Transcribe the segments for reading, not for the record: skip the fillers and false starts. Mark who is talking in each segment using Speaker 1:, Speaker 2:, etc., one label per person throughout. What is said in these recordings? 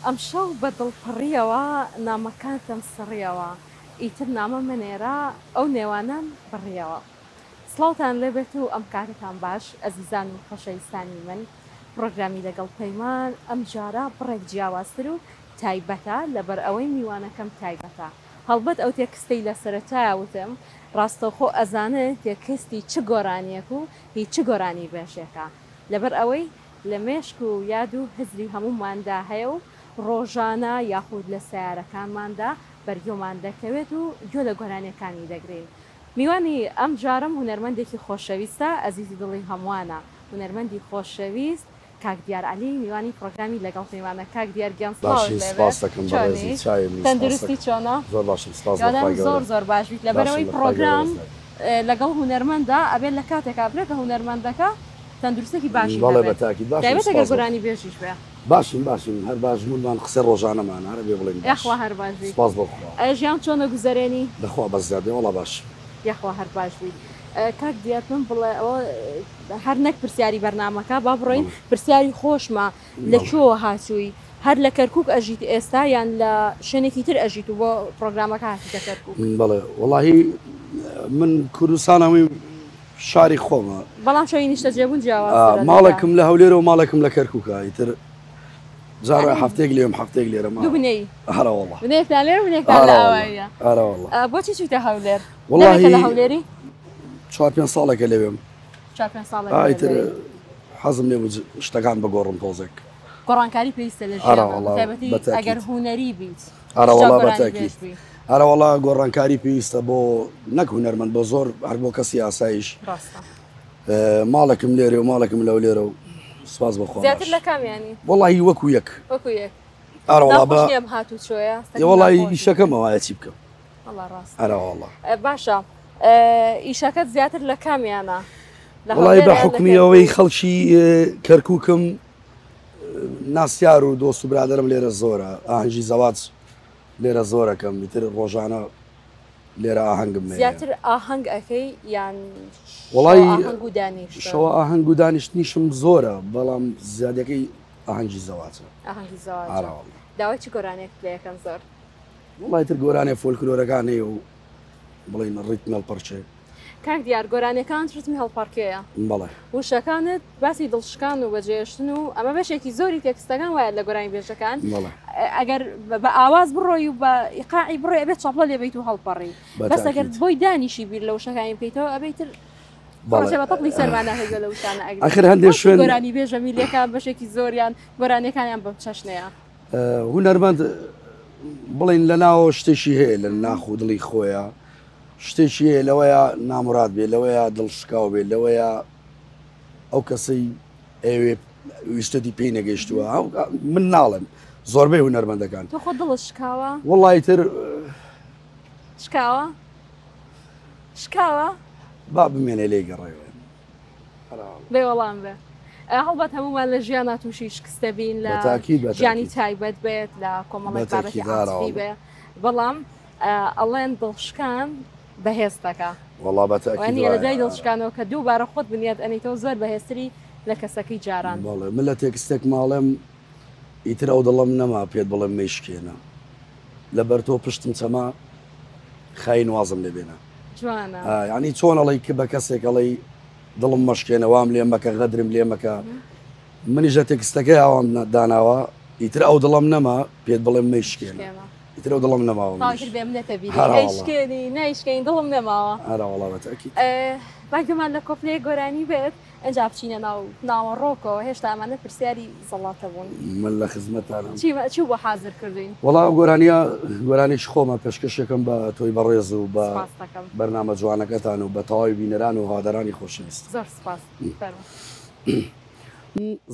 Speaker 1: ئەمشەو بە دڵپڕییەوە نامەکانتم سڕییەوە ئیتر نامە مەنێرە ئەو نێوانەم بڕییەوە. سڵاوتان لێبێت و ئەم کاتەتان باش ئەزیزان و خۆشەویستانی من. پڕۆگرامی لەگەڵ پەیمان ئەمجارە بڕێک جیاوازتر و تایبەتە لەبەر ئەوەی میوانەکەم تایبەتە. هەڵبەت ئەو تێکستەی لە سەرەتایا وتم ڕاستەوخۆ ئەزانن تێکستی چ گۆرانیەک و هی چ گۆرانیبێژێکە لەبەر ئەوەی لە مێشک و یاد و هزری هەمووماندا هەیە و ڕۆژانە یاخود لە سەیارەکانماندا بەرگوێمان دەکەوێت و گوێ لە گۆرانیەکانی دەگرین. میوانی ئەمجارەم هونەرمەندێکی خۆشەویستە ئەزیزی دڵی هەمووانە هونەرمەندی خۆشەویست کاک دیار عەلی میوانی پڕۆگرامی لەگەڵ پەیمانە کاک دیار گیان سڵاوت
Speaker 2: باشی
Speaker 1: لێبێ
Speaker 2: سپاس دەکەم
Speaker 1: چۆنی
Speaker 2: بەڕێزی چاوی منی سپاس
Speaker 1: تەندروستی
Speaker 2: دەکەم
Speaker 1: چۆنە
Speaker 2: زۆر باشم سپاس بۆ
Speaker 1: هیوادارم
Speaker 2: خوای گەورە
Speaker 1: زۆر زۆر باش بیت
Speaker 2: باشم
Speaker 1: لەبەرئەوەی
Speaker 2: لە خوای گەورە
Speaker 1: پڕۆگرام
Speaker 2: ڕزگار
Speaker 1: لەگەڵ هونەرمەندا ئەبێت لە کاتێکا بکرێت کە هونەرمەندەکە تەندروستێکی باشی
Speaker 2: بەڵێ
Speaker 1: هەبێت
Speaker 2: بەتاکید باشم
Speaker 1: تایبەت ئەگەر
Speaker 2: سپاس بۆ
Speaker 1: گۆرانی بێژیش بێ.
Speaker 2: باشین باشین هەر باش بوونمان قسەی ڕۆژانەمانە هەر ئەبێ بڵێین باش
Speaker 1: یاخوا هەر باش بیت.
Speaker 2: سپاس بۆ خوا.
Speaker 1: ژیان چۆنە گوزەرێنی؟
Speaker 2: لەخوا بەزیاد بێ وەڵا باشم.
Speaker 1: یاخوا هەر باش بیت. کاک دیار پێم بڵێ ئەوە هەر نەک پرسیاری بەرنامەکە با بڕۆین پرسیاری خۆشمە لە کوێوە هاتووی هەر لە کەرکک ئەژیت ئێستا یان لە شوێنێکی تر ئەژیت و بۆ پرۆگرامەکە هاتیتە کەرکک؟
Speaker 2: بەڵێ وەڵاهی من کوردستان هەمووی شاری خۆمە
Speaker 1: بەڵام شوێنی نیشتەجێبوون جیاوازترە.
Speaker 2: ماڵێکم لە هەولێرە و ماڵێکم لە کەرکووکە ئیتر جارە هەفتەیەک لێم هەفتەیەک لێرە
Speaker 1: دوو بنەی
Speaker 2: ئەرە وەڵا
Speaker 1: بنەیەکتان لێرە بنەیەکتان لە ئاواییە.
Speaker 2: ئەرە وەڵا.
Speaker 1: بۆچی چوویتە هەولێر؟ دەمێکە لە هەولێری؟
Speaker 2: چوار پێنج ساڵێکە لەوێم.
Speaker 1: چوار پێنج ساڵێکە لەوێی.
Speaker 2: ئیتر حەزم لێ بوو شتەکان بگۆڕم تۆزێک.
Speaker 1: گۆڕانکاری پێویستە لە ژیاندا بەتایبەتی ئەگەر هونەری بیت.
Speaker 2: ئەرە وەڵا بەتاکید. ئەرە وەڵا گۆڕانکاری پێویستە بۆ نەک هونەرمەند بۆ زۆر هەر بۆ کەسی ئاسایش.
Speaker 1: ڕاستە.
Speaker 2: ماڵێکم لێرێ و ماڵێکم لەو لێرە و سپاس بۆ خوا.
Speaker 1: زیاتر لە کامیانی؟
Speaker 2: وەڵاهی وەکو یەک.
Speaker 1: وەکو یەک.
Speaker 2: ئەرە وەڵا بە
Speaker 1: ناخۆش نییە ئەم هاتوچۆیە؟
Speaker 2: وەڵاهی ئیشەکەمە وایە چی بکەم.
Speaker 1: وەڵا ڕاستە.
Speaker 2: ئەرە وەڵا.
Speaker 1: باشە ئیشەکەت زیاتر لە کامیانە؟
Speaker 2: وەڵاهی بە حوکمی ئەوەی خەڵکی کەرکووکم ناسیار و دۆست و برادەرم لێرە زۆرە ئاهەنگی زەواج لێرە زۆرەکەم ئیتر ڕۆژانە لێرە ئاهەنگم هەیە.
Speaker 1: زیاتر ئاهەنگ ئەکەی یان
Speaker 2: وەڵای
Speaker 1: شەوە ئاهەنگ و دانیشتن؟
Speaker 2: شەوە ئاهەنگ و دانیشتنیشم زۆرە بەڵام زیادەکەی ئاهەنگی زەواجە.
Speaker 1: ئاهەنگی زەواجە.
Speaker 2: ئارە وەڵا.
Speaker 1: داوای چ گۆرانیەکت لێ ئەکەن زۆر؟
Speaker 2: وەڵای تر گۆرانیە فۆلکلۆرەکان هەیە و بڵێین ڕیتم هەڵپەڕکێ.
Speaker 1: کاک دیار گۆرانیەکانت ڕیتمی هەڵپەڕکێیە.
Speaker 2: بەڵێ.
Speaker 1: وشەکانت باسی دڵشکان و بەجێهێشتن و ئەمە بەشێکی زۆری تێکستەکان وایە لە گۆرانی بێژەکان ئەگەر بە ئاواز بڕۆی و بە ئیقاعی بڕۆی ئەبێت چاپڵە لێ بیت و هەڵپەڕی بەس ئەگەر بۆی دانیشی بیر لە وشەکانی بکەیتەوە ئەبێت تر بەڵێ بە تەپڵی سەرمانە هەیە لە وشانە ئەگری
Speaker 2: ئەخر هەندێک شوێن
Speaker 1: گۆرانی بێژە میلەکان بەشێکی زۆریان گۆرانیەکانیان بەم چەشنەیە.
Speaker 2: هونەرمەند بڵین لە ناوە شتێکی هەیە لە ناخ و دڵی خۆیە شتێکی هەیە لەوەیە ناموراد بێ لەوەیە دڵ شکاو بێ لەوەیە ئەو کەسەی ئەوێ ویستەتی پێی نەگەیشتووە من ناڵێم زۆربەی هونەرمەندەکان
Speaker 1: تۆ خۆ دڵت شکاوە؟
Speaker 2: وەڵی تر
Speaker 1: شکاوە؟ شکاوە؟
Speaker 2: با بمێنێ لێی گەڕێوە.
Speaker 1: بێ وەڵام بێ. هەڵبەت هەموومان لە ژیانا تووشی شکستە بین لە ژیانی تایبەت بێت لە کۆمەڵێک بابەتی عاتفی بێ بەڵام ئەڵێن دڵشکان بەهێز دەکا.
Speaker 2: وەڵا بە تەئکید
Speaker 1: وانیە لە
Speaker 2: وایە.
Speaker 1: دوای دڵشکانەوە کە دووبارە خۆت بنیات ئەنێیتەوە زۆر بەهێزتری لە کەسەکەی جاران.
Speaker 2: بەڵێ من لە تێکستێک ماڵێم ئیتر ئەو دڵەم نەما پێت بڵێم مەیشکێنە لەبەر تۆ پشتم چەما خاین وازم لێ بێنە.
Speaker 1: جوانە.
Speaker 2: یانی چۆن ئەڵێی بە کەسێک ئەڵێی دڵم مەشکێنە وام لێ مەکە غەدرم لێ مەکە منیش لە تێکستەکەی ئاوام داناوە ئیتر ئەو دڵەم نەما پێت بڵێم مەیشکێنە. ئیتر ئەو دڵم نەماوە
Speaker 1: منیش. تاکر بێ منەتە بیری ئەیشکێنی نایشکێنی دڵم نەماوە.
Speaker 2: ئەرە وەڵا بە تەئکید.
Speaker 1: با گوێمان لە کۆپلەیەک گۆرانی بێت ئینجا بچینە ناو ناوەڕۆکەوە هێشتا ئەمانە پرسیاری زەڵاتە بوون.
Speaker 2: من لە خزمەتتانم.
Speaker 1: چی چی بۆ حازر کردووین؟
Speaker 2: وەڵا ئەو گۆرانییە گۆرانیی خۆمە پێشکەشێکم بە تۆی بەڕێز و بە بەرنامە جوانەکەتان و بە تەواوی بینەران و هەوادارانی خۆشەویست.
Speaker 1: زۆر سپاس. فەرموو.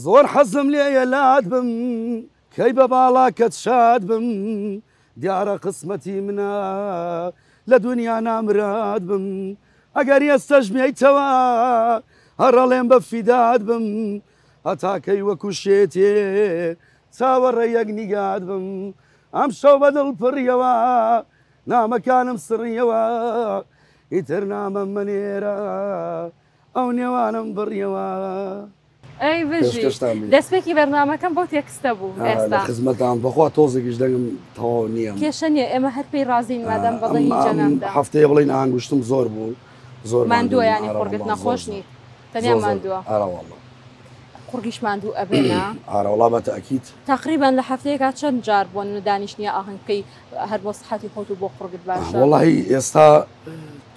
Speaker 2: زۆر حەزم لێیە لات بم کەی بە باڵاکەت شاد بم دیارە قسمەتی منە لە دونیا نامراد بم ئەگەر ئێستەش بێیتەوە هەر ئەڵێم بە فیدات بم هەتا کەی وەکو شێتێ چاوەڕێ یەک نیگات بم ئەمشەو بە دڵ پڕیەوە نامەکانم سڕیەوە ئیتر نامەم مەنێرە ئەو نێوانم بڕیەوە.
Speaker 1: ئەی بژی. دەستپێکی بەرنامەکەم بەو تێکستە بوو ئێستا.
Speaker 2: لە خزمەتان بەخوا تۆزێکیش دەنگم تەواو نییە.
Speaker 1: کێشە نییە ئێمە هەر پێی ڕازین مادام بە دەنگی جەنابتە.
Speaker 2: هەفتەیە بڵێین ئاهەنگوشتم زۆر بوو زۆر
Speaker 1: ماندووە یانی قوڕگت نەخۆش نیت تەنیا ماندووە.
Speaker 2: ئارەوەڵا.
Speaker 1: قوڕگیش ماندوو ئەبێ نا؟
Speaker 2: ئارەوەڵا بە تەئکید.
Speaker 1: تەقریبەن لە هەفتەیەکا چەند جار بۆ دانیشتنی ئاهەنگ بکەی هەر بۆ سحەتی خۆت و بۆ قوڕگت باشە؟
Speaker 2: وەڵاهی ئێستا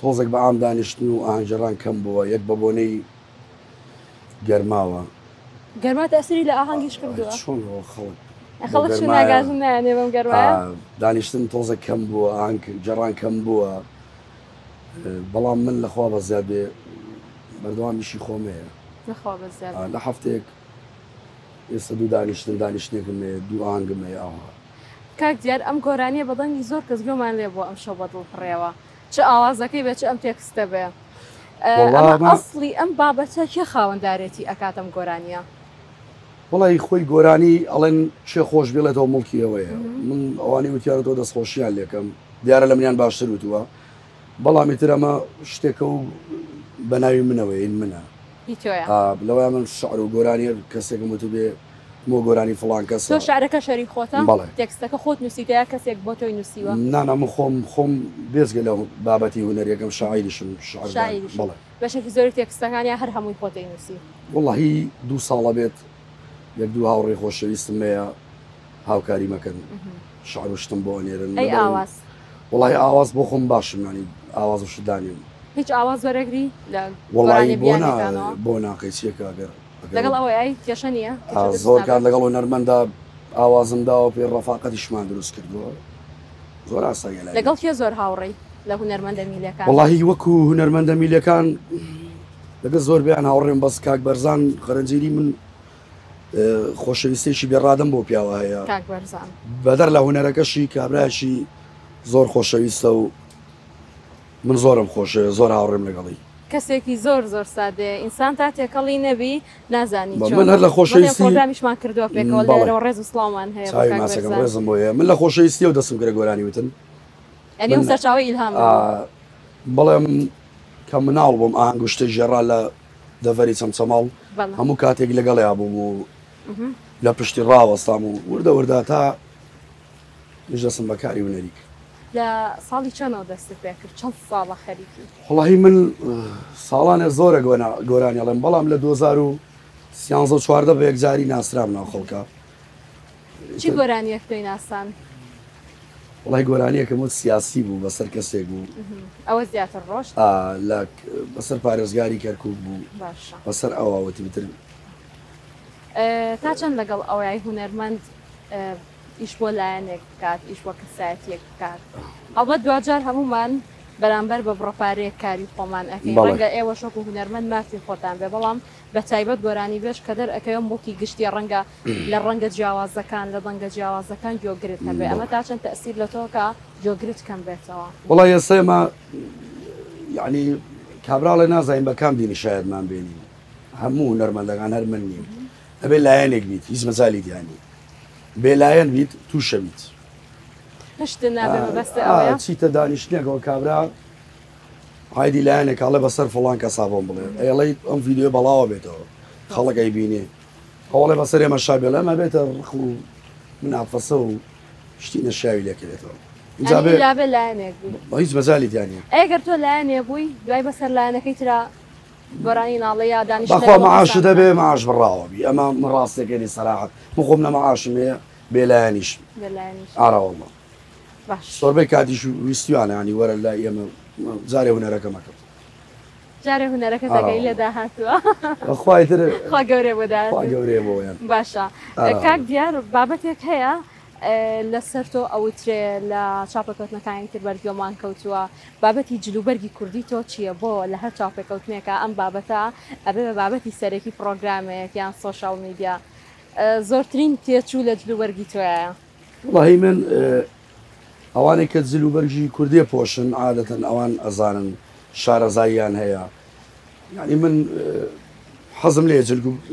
Speaker 2: تۆزێک بە عام دانیشتن و ئاهەنگگێڕان کەم بووە یەک بە بۆنەی گەرماوە.
Speaker 1: گەرما تەئسیری لە ئاهەنگیش کردووە؟
Speaker 2: چۆن خەڵک
Speaker 1: خەڵک چون ناگازن نایانێ بەم گەرمایە؟
Speaker 2: دانیشتن تۆزێک کەم بووە ئاهەنگ گێڕان کەم بووە بەڵام من لەخوا بەزیاد بێ بەردەوام ئیشی خۆم هەیە.
Speaker 1: لەخوا بەزیاد
Speaker 2: بێ. لە هەفتەیەک ئێستا دوو دانیشتن دانیشتنێکم هەیە دوو ئاهەنگم هەیە ئاوها.
Speaker 1: کاک دیار ئەم گۆرانیە بە دەنگی زۆر کەس گوێمان لێ بووە ئەمشەو بە دڵ پڕێوە چ ئاوازەکەی بێ چ ئەم تێکستە بێ ئەمە ئەسڵی ئەم بابەتە کێ خاوەندارێتی ئەکات ئەم گۆرانیە؟
Speaker 2: وەڵی خۆی گۆرانی ئەڵێن کێ خۆش بڵێتەوە موڵکی ئەوەیە من ئەوانەی وتیانەتەوە دەستخۆشیان لێکەم دیارە لە منیان باشتر وتووە بەڵام ئیتر ئەمە شتێکە و بە ناوی منەوەیە این منە
Speaker 1: هی تۆیە.
Speaker 2: لەوەیە من شعر و گۆرانی هەر کەسێکم وتبێ بۆ گۆرانی فڵان کەسە.
Speaker 1: تۆ شعرەکە شەری خۆتە؟
Speaker 2: بەڵێ.
Speaker 1: تێکستەکە خۆت نووسیتە یا کەسێک بۆ تۆی نووسیوە؟
Speaker 2: نا نا من خۆم خۆم بێجگە لە بابەتی هونەریەکەم شاعیریشم شعر
Speaker 1: شاعیریشی.
Speaker 2: بەڵێ.
Speaker 1: بەشێکی زۆری تێکستەکان یا هەر هەمووی خۆت ئەینووسی؟
Speaker 2: وەڵاهی دوو ساڵە بێت یەک دوو هاوڕێی خۆشەویستم هەیە هاوکاریم ئەکەن شعر و شتم بۆ ئەنێرن.
Speaker 1: ئەی ئاواز؟
Speaker 2: وەڵاهی ئاواز بۆ خۆم باشم یانی ئاواز و شت دانێم.
Speaker 1: هیچ ئاواز وەرەگری لە
Speaker 2: وەڵاهی
Speaker 1: گۆرانیە
Speaker 2: بۆ نا
Speaker 1: بیانیەکانەوە؟
Speaker 2: بۆ نا قەیچیەکە ئەگەر
Speaker 1: لەگەڵ ئەوەی ئای کێشە نییە؟ کێشە دروست
Speaker 2: زۆر کات
Speaker 1: نابێت؟
Speaker 2: لەگەڵ هونەرمەندا ئاوازم داوە پێ ڕەفاقەتیشمان دروست کردووە زۆر ئاساییە لای
Speaker 1: لەگەڵ
Speaker 2: من.
Speaker 1: کێ زۆر هاوڕێی لە هونەرمەندە میلەکان؟
Speaker 2: وەڵاهی وەکو هونەرمەندە میلەکان لەگەڵ زۆربەیان هاوڕێم بەس کاک بەرزان خەرەنجیری من خۆشەویستێکی بێڕادەم بۆ پیاوە هەیە
Speaker 1: کاک بەرزان
Speaker 2: بەدەر لە هونەرەکەشی کابرایەکی زۆر خۆشەویستە و من زۆرم خۆشەوێ زۆر هاوڕێم لەگەڵی.
Speaker 1: کەسێکی زۆر زۆر سادەیە ئینسان تا تێکەڵی نەبی نازانی
Speaker 2: من
Speaker 1: چۆنە
Speaker 2: هەر لە
Speaker 1: بەڵێ
Speaker 2: خۆشەویستی
Speaker 1: پرۆگرامیشمان کردووە پێکەوە
Speaker 2: بەڵێ
Speaker 1: لێرەوە ڕێز و سڵاومان هەیە بۆ
Speaker 2: چاوی
Speaker 1: کاک
Speaker 2: ماچەکەم
Speaker 1: بەرزان
Speaker 2: ڕێزم بۆ هەیە من لە خۆشەویستیەوە دەستم کردە گۆرانی وتن
Speaker 1: یعنی
Speaker 2: من
Speaker 1: ئەو سەرچاوەی ئیلهامت بوو
Speaker 2: بەڵێم کە مناڵ بووم ئاهەنگ و شتێک ژێڕا لە دەڤەری چەمچەماڵ
Speaker 1: بەڵێ
Speaker 2: هەموو کاتێک لەگەڵیا بووم و لە پشتی ڕاوەستام و وردە وردە تا منیش دەستم بە کاری هونەری کرد.
Speaker 1: لە ساڵی چەنەوە دەستت پێ کرد؟ چەند ساڵە خەریکی؟
Speaker 2: وەڵاهی من ساڵانێ زۆرە گۆرانی ئەڵێم بەڵام لە 2013 و 14 بە یەکجاری ناسرام ناو خەڵکە.
Speaker 1: چی گۆرانیەک تۆی ناساند؟
Speaker 2: وەڵاهی گۆرانیەکم وت سیاسی بوو بەسەر کەسێک بوو.
Speaker 1: ئەوە زیاتر ڕۆشت؟
Speaker 2: لە بەسەر پارێزگاری کەرکوک بوو.
Speaker 1: باشە.
Speaker 2: بەسەر ئەوە وتم تر.
Speaker 1: تا چەند لەگەڵ ئەوەی هونەرمەند ئیش بۆ لایەنێک بکات، ئیش بۆ کەسایەتییەک بکات. هەڵبەت دواجار هەموومان بەرامبەر بە بڕە پارەیەک کاری خۆمان ئەکەین، ڕەنگە ئێوەش وەکو هونەرمەند مافی خۆتان بێ، بەڵام بە تایبەت گۆرانیبێژ کە دەرئەکەوێ موڵکی گشتییە، ڕەنگە لە ڕەنگە جیاوازەکان، لە دەنگە جیاوازەکان گوێگرت هەبێ، ئەمە تا چەند تەئسیر لە تۆ کە گوێگرت کەم بێتەوە؟
Speaker 2: وەڵا ئێستا ئێمە یەعنی کابرا ئەڵێ نازانین بە کام دینی شایەتمان بێنین، هەموو هونەرمەندەکان هەر من نیم، ئەبێ لایەنێک بیت هیچ مەجالی تیا نییە. بێلایەن بیت تووشە بیت.
Speaker 1: پشت نابێ مەبەستە ئەوەیە.
Speaker 2: چیتە دانیشتنێکەوە کابرا عایدی لایەنێک ئەڵێ بەسەر فڵان کەسا بۆم بڵێ ئەیڵێ ئەم ڤیدیۆ بەڵاوە بێتەوە خەڵک ئەیبینێ ئەوەڵێ بەسەر ئێمە شا بێڵێ ئەمە بێتە ڕق و منافەسە و شتی نەشیاوی لێکەوێتەوە.
Speaker 1: ئینجا بێ لابێ لایەنێک بی.
Speaker 2: هیچ مەجالی تیا نییە.
Speaker 1: ئەگەر تۆ لایەنێ بووی دوای بەسەر لایەنەکەی ترا گۆرانی ناڵێ یا دانیشتنە
Speaker 2: بەخوا
Speaker 1: لەگەڵ
Speaker 2: معاشت
Speaker 1: کەسان
Speaker 2: هەبێ معاش بڕاوە بی ئەمە من ڕاستەکەی سەراحەت من خۆم نە معاشم هەیە بێلایەنیشم
Speaker 1: بێلایەنیش
Speaker 2: ئارا واللە
Speaker 1: باش
Speaker 2: زۆربەی کاتیش ویستویانە ینی وەرە لای ئێمە جارێ هونەرەکەم ئەکەم
Speaker 1: جارێ هونەرەکە
Speaker 2: ئارا
Speaker 1: دەگەی لێ
Speaker 2: واللە
Speaker 1: داهاتووە
Speaker 2: خوای تر
Speaker 1: خوا گەورەیە بۆ
Speaker 2: خوا
Speaker 1: داهاتوو
Speaker 2: گەورەیە بۆیان
Speaker 1: باشە
Speaker 2: ئارا
Speaker 1: کاک
Speaker 2: واللە
Speaker 1: دیار بابەتێک هەیە لەسەر تۆ ئەوترێ لە چاپەکەوتنەکانی تر بەرگوێمان کەوتووە بابەتی جلوبەرگی کوردی تۆ چییە؟ بۆ لە هەر چاوپێکەوتنێکا ئەم بابەتە ئەبێ بە بابەتی سەرەکی پڕۆگرامێک یان سۆشیال میدیا؟ زۆرترین تێچوو لە جلوبەرگی تۆیایە.
Speaker 2: وەڵاهی من ئەوانەی کە جل و بەرگی کوردێ پۆشن عادەتەن ئەوان ئەزانن شارەزاییان هەیە یعنی من حەزم لێ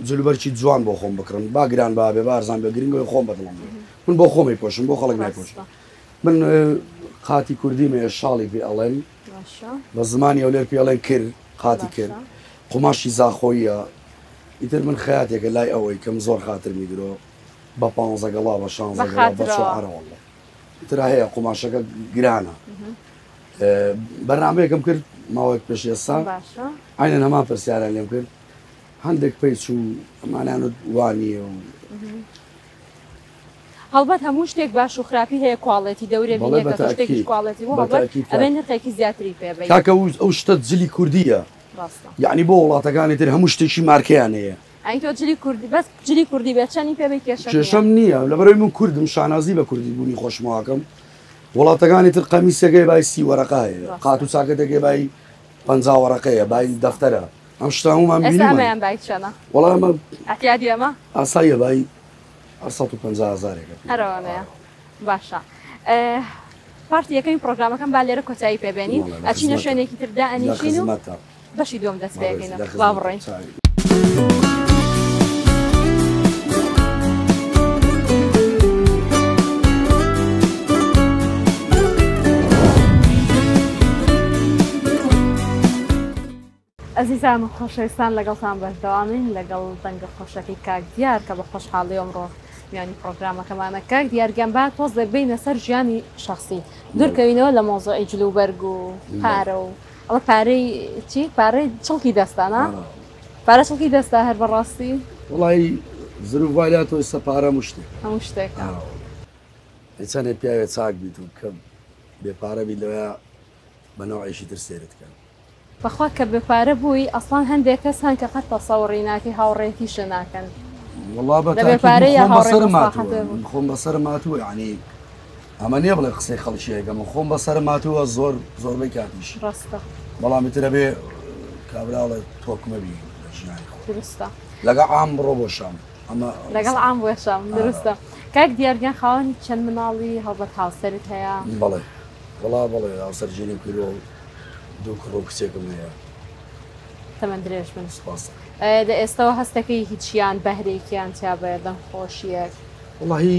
Speaker 2: جل و بەرگی جوان بۆ خۆم بکڕم با گران با بێ با ئەرزان بێ گرنگەوەی خۆم بەدڵم بێ من بۆ خۆمی پۆشم بۆ خەڵک نایپۆشم من قاتی کوردیم هەیە شاڵی پێ ئەڵێن بە زمانی ئەولێر پێ ئەڵێن کر قاتی کر قوماشی زاخۆییە. ئیتر من خەیاتێکە لای ئەوەی کەم زۆر خاترمی درۆ بە پانزە گەڵا بە شانزە گەڵا بە چوار ئەرە واللە ئیتر هەیە قوماشەکە گرانە بەرنامەیەکم کرد ماوەیەک پێش ئێستا عینەن هەمان پرسیاران لێم کرد هەندێک پێی چوو ئەمانیان وانییە و
Speaker 1: هەڵبەت هەموو شتێک باش و خراپی هەیە کواڵێتی دەورێ
Speaker 2: بەڵێ
Speaker 1: بینێ کە تۆ شتێکیش
Speaker 2: بەتەئکید
Speaker 1: کواڵێتی بوو هەڵبەت
Speaker 2: بەتەئکید
Speaker 1: ئەبێ
Speaker 2: کاک
Speaker 1: نرخێکی زیاتری پێ بەی.
Speaker 2: کاکە ئەو شتە جلی کوردییە
Speaker 1: ڕاستە.
Speaker 2: یەعنی بۆ وڵاتەکانی تر هەموو شتێکی مارکەیان هەیە.
Speaker 1: ئەی تۆ جلی کوردی بەس جلی کوردی بێت چەنی پێ بەی کێشەت نیە؟
Speaker 2: کێشەم نیە لەبەرئەوەی من کوردم شانازی بە کوردی بوونی خۆشمەوە ئەکەم وڵاتەکانی تر قەمیسێک هەیە بای 30 وەرەقە هەیە
Speaker 1: ڕاستە.
Speaker 2: قات و چاکەتێک هەیە بای 50 وەرەقەیە بای
Speaker 1: ڕاستە.
Speaker 2: دەفتەرە ئەم شتە هەموومان
Speaker 1: ئێستا
Speaker 2: بینیمان.
Speaker 1: ئەمەیان بای چەنە؟
Speaker 2: وەڵا ئەمە
Speaker 1: ئەعتیادی ئەمە؟
Speaker 2: ئاساییە بای 150 هەزارێکە پێ
Speaker 1: هەر ئەوەنەیە باشە part ی یەکەمی پرۆگرامەکەم با لێرە کۆتایی پێ بێنین
Speaker 2: بەڵێ لە
Speaker 1: ئەچینە
Speaker 2: خزمەتە
Speaker 1: شوێنێکی تر
Speaker 2: لە
Speaker 1: دائەنیشین و
Speaker 2: خزمەتە
Speaker 1: بەشی دووەم دەست
Speaker 2: بەڕێزی
Speaker 1: پێ
Speaker 2: لە
Speaker 1: ئەکەینەوە با
Speaker 2: خزمەتە
Speaker 1: بڕۆین.
Speaker 2: چاوی.
Speaker 1: ئەزیزان و خۆشەویستان لەگەڵتان بەردەوامین لەگەڵ دەنگە خۆشەکەی کاک دیار کە بە خۆشحاڵی ئەمڕۆ میوانی پڕۆگرامەکەمانە. کاک دیار گیان با تۆزێک بێینە سەر ژیانی شەخسی دوورکەوینەوە لە مەوزوعی جلوبەرگ و پارە و ئەڵە پارەی چی پارەی چڵکی دەستە نا پارە چڵکی دەستە هەر بەڕاستی؟
Speaker 2: وەڵی زروف وای لات تۆ ئێستا پارە هەموو شتێکە.
Speaker 1: هەموو شتێکە.
Speaker 2: چەندێ پیاوێ چاک بیت و کە بێ پارە بیت لەوەیە بە نەوعێکی تر سەیرت کەن.
Speaker 1: بەخوا کە بێ پارە بووی ئەسڵەن هەندێک کەس هەن کە قەت تەسەوڕی ناکەی هاوڕێیەتیشت ناکەن.
Speaker 2: وەڵا بە
Speaker 1: لە بێ
Speaker 2: تاکید من
Speaker 1: پارەیە
Speaker 2: خۆم
Speaker 1: هاوڕێ
Speaker 2: بەسەرم
Speaker 1: مەسڵەحەت
Speaker 2: هاتووە
Speaker 1: بوو.
Speaker 2: من خۆم بەسەرم هاتووە یانی ئەمە نییە بڵێ قسەی خەڵکی ئەکەم من خۆم بەسەرم هاتووە زۆر زۆربەی کاتیش
Speaker 1: ڕاستە.
Speaker 2: بەڵام ئیتر ئەبێ کابرا ئەڵێ تۆکمە بی لە ژیانی خۆت
Speaker 1: دروستە.
Speaker 2: لەگەڵ عام بڕۆ بۆ شام ئەمە
Speaker 1: لەگەڵ
Speaker 2: ڕاستە.
Speaker 1: عام بۆ شام
Speaker 2: ئا.
Speaker 1: دروستە. کاک دیار گیان خاوەنی چەند مناڵی هەڵبەت هاوسەرت هەیە؟
Speaker 2: بەڵێ وەڵا بەڵێ هاوسەرگیریم کردووە و دوو کوڕ و کچێکم هەیە.
Speaker 1: تەمەن درێژ بن.
Speaker 2: سوپاس.
Speaker 1: لە ئێستەوە هەستەکەی هیچیان بەهرەیەکیان تیا بێ دەنگ خۆشیەک؟
Speaker 2: وەڵاهی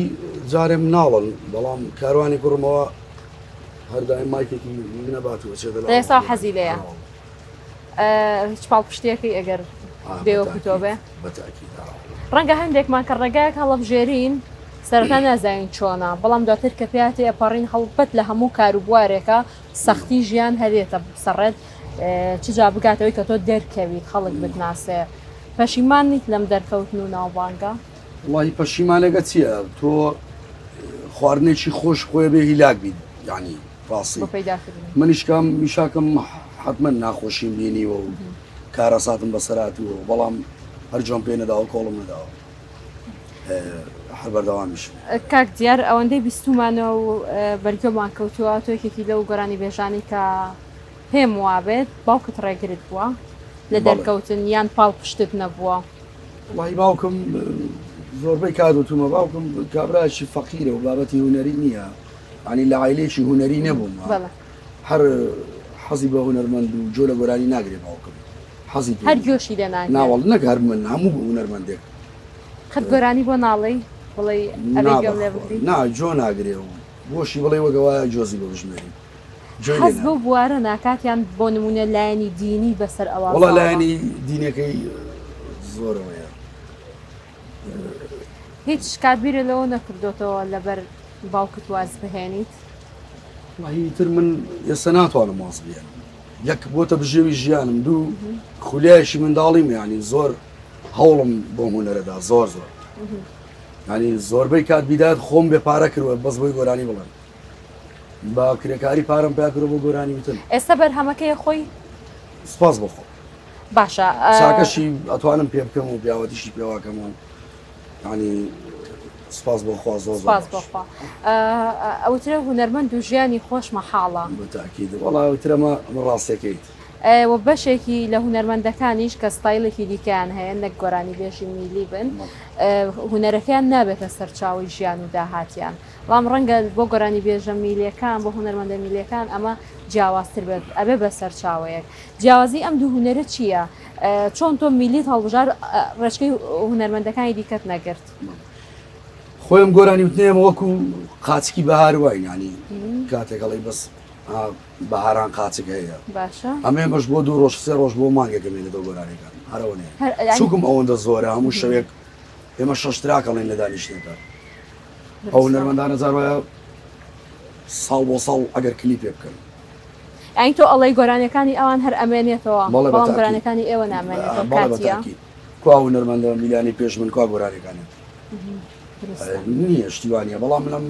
Speaker 2: جارێ مناڵن بەڵام کاروانی کوڕمەوە هەر دایم مایکێکی منە بات و ئەچێتە
Speaker 1: لە ئێستاوە حەزی لێیە هیچ پاڵپشتیەکەی ئەگەر بێ وەکو تۆ بێ؟
Speaker 2: بەتاکید.
Speaker 1: ڕەنگە هەندێکمان کە ڕێگایەک هەڵەبژێرین سەرەتا نازانین چۆنە بەڵام دواتر کە پیا تێئەپەڕین هەڵبەت لە هەموو کار و بوارێکە سەختی ژیان هەرێتە سەڕێت چ جا بگاتەوەی کە تۆ دەرکەویت خەڵک بتناسێ پەشیمان نیت لەم دەرکەوتن و ناوبانگە؟
Speaker 2: وەڵاهی پەشیمانەکە چییە تۆ خواردنێکی خۆش خۆی بێ هیلاک بیت یعنی ڕاستی
Speaker 1: بۆ پەیداکردنی
Speaker 2: منیش کام میشاکەم حتمما ناخۆشیم بینیوە و کارەساتم بەسەراتووە بەڵام هەر جۆم پێ نەداوە کۆڵم نەداوە هەر بەردەوامیشم.
Speaker 1: کاک دیار ئەوەندەی بیستوومانە و بەرگوێمان کەوتووە تۆ یەکێکی لەو گۆرانیبێژانەی کە پێم وابێت باوکت ڕێگرت بووە لە دەرکەوتن یان پاڵپشتت نەبووە؟
Speaker 2: وەڵاهی باوکم زۆربەی کات وتومە باوکم کابرایەکی فەقیرە و بابەتی هونەری نییە یانی لە عایلەیەکی هونەری نەبووم هەر حەزی بە هونەرمەند و جۆ لە گۆرانی ناگرێ باوکم حەزی پێ
Speaker 1: هەر گۆشی لێ ناگرێ
Speaker 2: ناوەڵ نەک هەر من هەموو هونەرمەندێک
Speaker 1: قەت گۆرانی بۆ ناڵێی بڵێی ئەبێ گوێم لێ بگری؟
Speaker 2: نا جۆ ناگرێ و بۆشی بڵێ وەک وایە جۆزی بۆ بژمێری جۆی لێ
Speaker 1: حەز بەو
Speaker 2: ناگرێ.
Speaker 1: بوارە ناکات یان بۆ نموونە لایەنی دینی بەسەر ئەوا
Speaker 2: وەڵا
Speaker 1: زاڵە؟
Speaker 2: لایەنی دینەکەی زۆرەوەیە.
Speaker 1: هیچ کات بیرت لەوە نەکردۆتەوە لەبەر باوکت واز بهێنیت؟
Speaker 2: وەڵاهی ئیتر من ئێستا ناتوانم واز بهێنم یەک بۆتە بژێوی ژیانم دوو خولیایەکی منداڵیم یانی زۆر هەوڵم بۆم هونەرەدا زۆر زۆر ینی زۆربەی کات بیدات خۆم بێ پارە کردوە بەس بۆی گۆرانی بڵێم بە کرێکاری پارەم پیا کردوە بۆ گۆرانی وتن.
Speaker 1: ئێستا بەرهەمەکەی خۆی؟
Speaker 2: سپاس بۆ خۆ.
Speaker 1: باشە.
Speaker 2: چاکەشی ئەتوانم پێ بکەم و پیاوەتیشی پێواکەم و ینی سپاس بۆ خوا زۆر زۆر
Speaker 1: سپاس بۆ
Speaker 2: باش.
Speaker 1: خوا. ئەوترێ هونەرمەند و ژیانی خۆش مەحاڵە.
Speaker 2: بەتاکید وەڵا ئەوترە مە ڕاستەکەیت.
Speaker 1: و بەشێکی لە هونەرمەندەکانیش کە ستایلێکی دیکەیان هەیە نەک گۆرانیبێژی میلی بن هونەرەکەیان نابێتە سەرچاوەی ژیان و داهاتیان بەڵام ڕەنگە بۆ گۆرانیبێژە میلیەکان بۆ هونەرمەندە میلیەکان ئەمە جیاوازتر بێت ئەبێ بە سەرچاوەیەک جیاوازی ئەم دوو هونەرە چییە؟ چۆن تۆ میلیت هەڵبژارد ڕێچکەی هونەرمەندەکانی دیکەت نەگرت؟
Speaker 2: خۆیم گۆرانی وتنێمە وەکو قاچکی بەهار واین ینی کاتێک ئەڵێی بەس بەهاران قاچک هەیە
Speaker 1: باشە
Speaker 2: ئەمێ بەش بۆ دوو ڕۆژ سێ ڕۆژ بۆ مانگێکە مێنێتەوە گۆرانیەکان. هەرەوە نیە چوکم ئەوەندە زۆرە هەموو شەوێک ئێمە شەش track ئەڵێن لە دانیشتنەکە ئەو هونەرمەندانە جار وایە ساڵ بۆ ساڵ ئەگەر کلیپێ بکەن.
Speaker 1: یانی تۆ ئەڵێی گۆرانیەکانی ئەوان هەر ئەمێنێتەوە بەڵام گۆرانیەکانی ئێوە نامێنێتەوە کاتیە؟
Speaker 2: کوا هونەرمەندە میلانی پێش من کوا گۆرانیەکانیان نییە شتی وا نییە بەڵام منم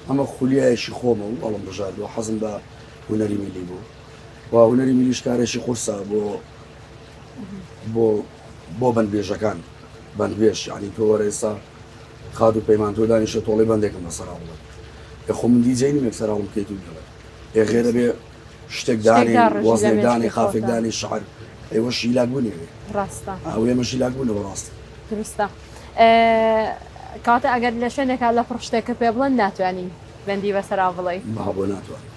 Speaker 2: ئەمە خولیایەکی خۆمە و ئەڵم بژاردووە حەزم بە هونەری میلی بوو و هونەری میلیش کارێکی قورسە بۆ بۆ بۆ بەندبێژەکان بەندبێژ یعنی تۆ وەرە ئێستا خاتوو پەیمان تۆ دانیشە تۆڵەی بەندێکم بەسەرا بڵێ ئێ خۆ من دیجەی نیم یەکسەر هەڵم بکەیت و بیڵێ ئێ غێرە بێ شتێک دانێ وەزنێک دانێ قافێک دانێ شعر ئێوە شیلاک بوون ئێوێ
Speaker 1: ڕاستە
Speaker 2: ئەو ئێمە شیلاک بوونە بەڕاستی
Speaker 1: دروستە کاتە ئەگەر لە شوێنێکا لە پڕ شتێکە پێ بڵێن ناتوانین بەندی بەسەرا بڵێی
Speaker 2: با بۆ ناتوانین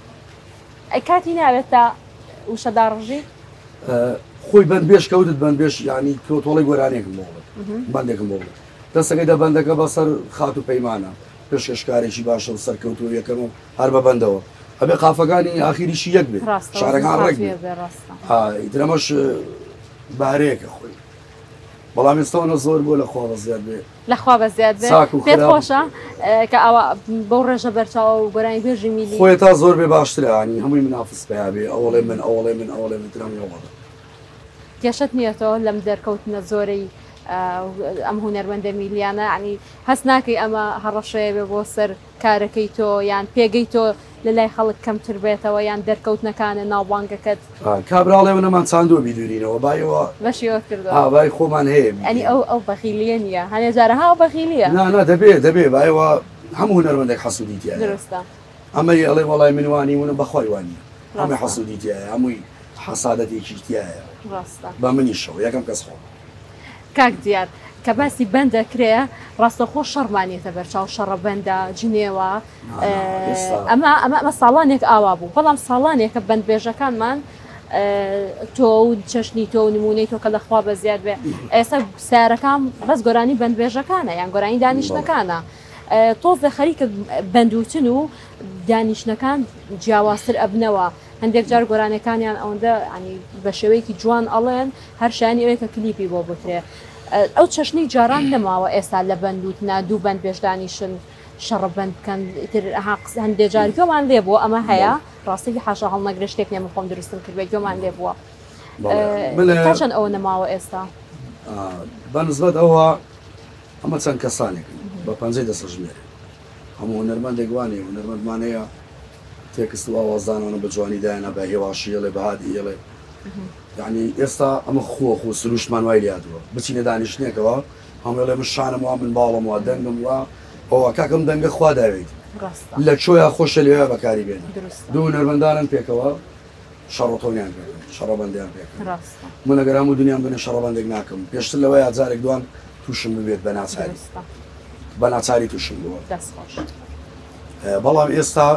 Speaker 1: ئەی کاتی ناوێت تا وشە داڕژی؟
Speaker 2: خۆی بەندبێژ کەوتت بەندبێژ یانی تۆ تۆڵەی گۆرانیەکم بۆ بڵێ بەندێکم بۆ بڵێ دەستەکەی دە بەندەکە بەسەر خاتوو پەیمانە پێشکەشکارێکی باشە و سەرکەوتوو یەکەمە و هەر بە بەندەوە ئەبێ قافەکانی ئاخیریشی یەک بێ شعرەکان ڕێک بێ ئیتر ئەمەش بارەیەکە خۆی بەڵام ئێستا ئەوەنە زۆر بووە لە خوا بەزیاد بێ
Speaker 1: لەخوا بەزیاد بێ پێت خۆشە کە ئەوە بەو ڕێژە بەرچاوە و گۆرانی بێژی میلی
Speaker 2: خۆی تا زۆر بێ باشترە ینی هەمووی منافس پیا بێ ئەوەڵێ من ئەوەڵێ من ئەوەڵێ من ترام یەوەڵێ
Speaker 1: کێشەت نییە تۆ لەم دەرکەوتنە زۆرەی ئەم هونەرمەندە میلیانە ینی هەست ناکەی ئەمە هەڕەشەیە بێ بۆ سەر کارەکەی تۆ یان پێگەی تۆ لە لای خەڵک کەمتر بێتەوە یان دەرکەوتنەکانت ناوبانگەکەت.
Speaker 2: کابرا ئەڵێ منەمان چاندووە بیدوورینەوە بای ئەوە
Speaker 1: بەشی ئەوەت کردووە.
Speaker 2: ها بای خۆمان هەیە
Speaker 1: بیکەین. ئەنی ئەو ئەو بەخیلیە نییە هەنێ جارە ها ئەو بەخیلیە.
Speaker 2: نا نا دەبێ دەبێ بای ئەوە هەموو هونەرمەندێک حەسوودی تیایە.
Speaker 1: دروستە.
Speaker 2: ئەمەی ئەڵێ وەڵای من وا نیم ونم بەخوای وا نییە هەمووی حەسوودی تیایە هەمووی حەسادەتێکی تیایە.
Speaker 1: ڕاستە.
Speaker 2: بە منیشەوە یەکەم کەس خۆم.
Speaker 1: کاک دیار کە باسی بەند ئەکرێ ڕاستەوخۆ شەڕمان یەتە بەرچاو شەڕە بەندە جنێوە ئەمە ئەمە ئەمە ساڵانێک ئاوا بوو بەڵام ساڵانێکە بەندبێژەکانمان تۆ و چەشنی تۆ و نمونەی تۆ کە لەخوا بە زیاد بێ ئێستا سیارەکان بەس گۆرانی بەندبێژەکانە یان گۆرانی دانیشتەکانە تۆزێ خەریکە بەندوتن و دانیشتنەکان جیاوازتر ئەبنەوە هەندێک جار گۆرانیەکانیان ئەوەندە ینی بە شێوەیەکی جوان ئەڵێن هەر شایانی ئەوەیە کە کلیپی بۆ بکرێ ئەو چەشنەی جاران نەماوە ئێستا لە بەند وتنا دوو بەند بێژ دانیشن شەڕە بەند بکەن ئیتر ها قسە هەندێک جار گوێمان لێ بووە ئەمە هەیە ڕاستێکی حاشا هەڵنەگرێ شتێک نییە من خۆم دروستم کردبێ گوێمان لێ بووە تا چەند ئەوە نەماوە ئێستا؟
Speaker 2: بە نسبەت ئەوە ئەمە چەند کەسانێکن بە پەنجەی دەسەژمێرێ هەموو هونەرمەندێک وانەیە هونەرمەندمان هەیە تێکست و ئاوازدانانە بە جوانی دایانە بە هێواشی ئەڵێ بە هادی ئەڵێ یعنی ئێستا ئەمە خووە خۆ سروشتمان وای لێهاتووە بچینە دانیشتنێکەوە هەموو ئەڵێ من شانم وا من باڵم وا دەنگم وا ئەوە کاکەم دەنگە خوا داوێتی لە چۆیا خۆشە لەوێ بەکاری بێنە دوو هونەرمەندانن پێکەوە شەڕەتۆنیان پێکەن شەڕەبەندیان پێکەن من ئەگەر هەموو دنیام بنێ شەڕەبەندێک ناکەم پێشتر لەوەیە جارێک دوان تووشم ببێت بە ناچاری بە ناچاری تووشم بووە بەڵام ئێستا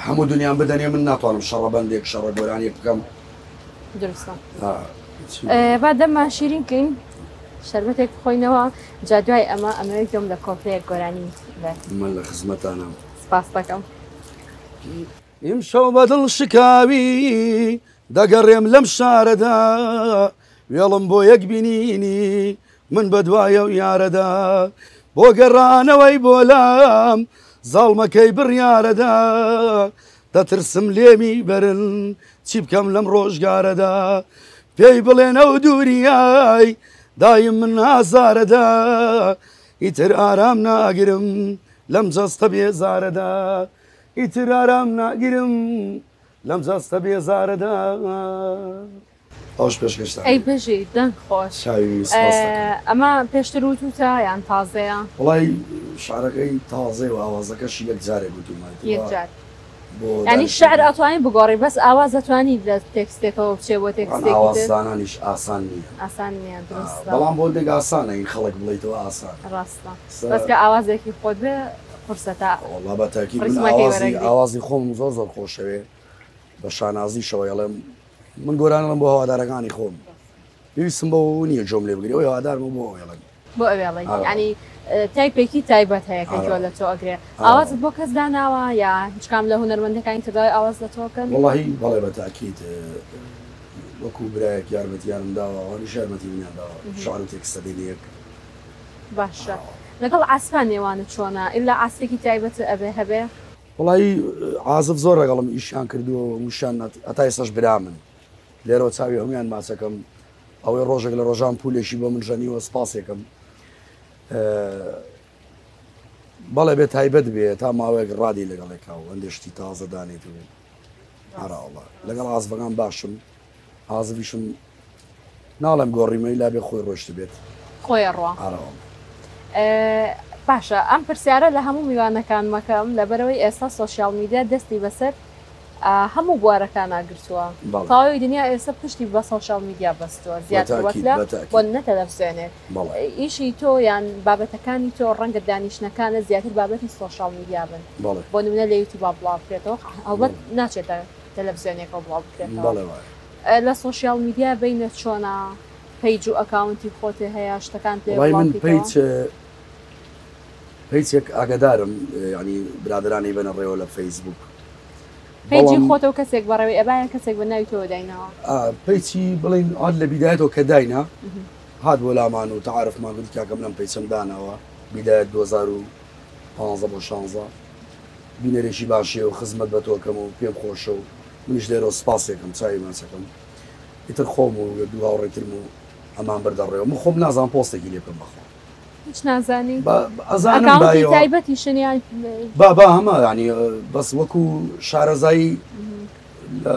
Speaker 2: هەموو دنیام بدەنێ من ناتوانم شەڕەبەندێک شەڕە گۆرانیەک بکەم.
Speaker 1: دروستە با دەممان شیرین کەین شەربەتێک بخۆینەوە جا دوای ئەمە ئەمەوێت گوێم لە کۆپلەیەک گۆرانی
Speaker 2: بێت. من لە خزمەتانم.
Speaker 1: سپاس دەکەم.
Speaker 2: ئیمشەو بە دڵ شکاوی دەگەڕێم لەم شارەدا وێڵم بۆ یەک بینینی من بەدوای ئەو یارەدا بۆ گەڕانەوەی بۆ لام زاڵمەکەی بڕیارەدا دەترسم لێمی بەرن چی بکەم لەم ڕۆژگارەدا پێی بڵێن ئەو دووریای دایم من ئازارەدا ئیتر ئارام ناگرم لەم جەستە بێزارەدا ئیتر ئارام ناگرم لەم جەستە بێزارەدا. ئەوەش پێشکەشتان
Speaker 1: ئەی بژی دەنگ خۆش.
Speaker 2: چاوی سپاس دەکەم.
Speaker 1: ئەمە پێشتر وتوتە یان تازەیە؟
Speaker 2: وەڵای شعرەکەی تازەیە و ئاوازەکەشی یەک جارێک وتومە.
Speaker 1: یەک جار. یانی شعر ئەتوانی بگۆڕی بەس ئاواز ئەتوانی لە تێکستێکەوە بچێ بۆ تێکستێکی تر؟
Speaker 2: ئاواز دانانیش ئاسان نییە.
Speaker 1: ئاسان نییە دروستە.
Speaker 2: بەڵام بۆ هەندێک ئاسانە هین خەڵک بڵێیتەوە ئاسانە.
Speaker 1: ڕاستە بەس کە ئاوازێکی خۆت بێ قورسە تا
Speaker 2: وەڵا بە تاکید من ئاوازی ئاوازی خۆمم زۆر زۆر خۆشەوێ بە شانازیشەوە ئەڵێم من گۆرانی ئەڵێم بۆ هەوادارەکانی خۆم پێویستم بەوە نییە گوێم لێ بگری ئەوەی هەوادارمە بۆ ئەوەی ئەڵێم.
Speaker 1: بۆ ئەوێ ئەڵێی یانی تایپێکی تایبەت هەیە کە گوێ لە تۆ ئەگرێ ئاوازت بۆ کەس داناوە یا هیچ کام لە هونەرمەندەکانی تر داوای ئاواز لە تۆ ئەکەن؟
Speaker 2: وەڵاهی بەڵێ بە تاکید. وەکو برایەک یارمەتیانم داوە ئەوانیش یارمەتی منیان داوە شعر و تێکستە دێنە یەک.
Speaker 1: باشە لەگەڵ عاسفا نێوانت چۆنە ئیلا عاسفێکی تایبەت ئەبێ هەبێ؟
Speaker 2: وەڵایی عازف زۆر لەگەڵم ئیشیان کردووە و هەمووشیان هەتا ئێستاش برامن لێرەوە چاوی هەموویان ماچەکەم ئەوەی ڕۆژێک لە ڕۆژان پولێکی بۆ من ژەنیوە سپاسێکم بەڵێ بێ تایبەت بێ تا ماوەیەک ڕادی لەگەڵێکا و هەندێک شتی تازە دانێت و ئاراوەڵا لەگەڵ ئازبەکان باشم ئازبیشم ناڵێم گۆڕیمە ئیلا بێ خۆی ڕۆشتبێت.
Speaker 1: خۆی ئەڕوا.
Speaker 2: ئارەوەڵا.
Speaker 1: باشە ئەم پرسیارە لە هەموو میوانەکان مەکەم لەبەرئەوەی ئێستا سۆشیال میدیا دەستی بەسەر هەموو بوارەکانا گرتووە تەواوی دنیا ئێستا پشتی بە سۆشیال میدیا بەستووە زیاتر وەک لە بۆ نە تەلەفزیۆنێک ئیشی تۆ یان بابەتەکانی تۆ ڕەنگە دانیشتنەکانت زیاتر بابەتی سۆشیال میدیا بن بۆ نمونە لە یوتیوبا بڵاو بکرێتەوە هەڵبەت ناچێتە تەلەفزیۆنێکەوە بڵاو بکرێتەوە. لە سۆشیال میدیا بینە چۆنە page و account ی خۆتێ هەیە شتەکان پێ
Speaker 2: وەڵای
Speaker 1: بڵاو
Speaker 2: من
Speaker 1: کەیتەوە؟
Speaker 2: page page ێک ئاگادارم یانی برادەرانی بەنە ڕێوە لە فەیسبوک
Speaker 1: page ی
Speaker 2: بەڵام
Speaker 1: خۆتە و کەسێک بەڕێوەی ئەبا یان کەسێک بە ناوی تۆوە دایناوە؟
Speaker 2: page ی بڵێین هات لە بیدایەتەوە کە داینا هات بۆ لامان و تەعارفمان گوتی کاکە من ئەم page ەم داناوە بیدایەت 2015 بۆ 16 بینەرێکی باشی و خزمەت بە تۆ کەم و پێم خۆشە و منیش لێرەوە سپاسێکم چاوی ماچەکەم ئیتر خۆم و دوو هاوڕێی ترم و ئەمان بردە ڕێوە من خۆم نازانم پۆستێکی لێ بکەم بەخوا.
Speaker 1: هیچ نازانی؟
Speaker 2: با ئەزانم
Speaker 1: ئەکاونتی
Speaker 2: بایەوە
Speaker 1: تایبەتیشن یان
Speaker 2: با با هەمە یانی بەس وەکو شارەزایی لە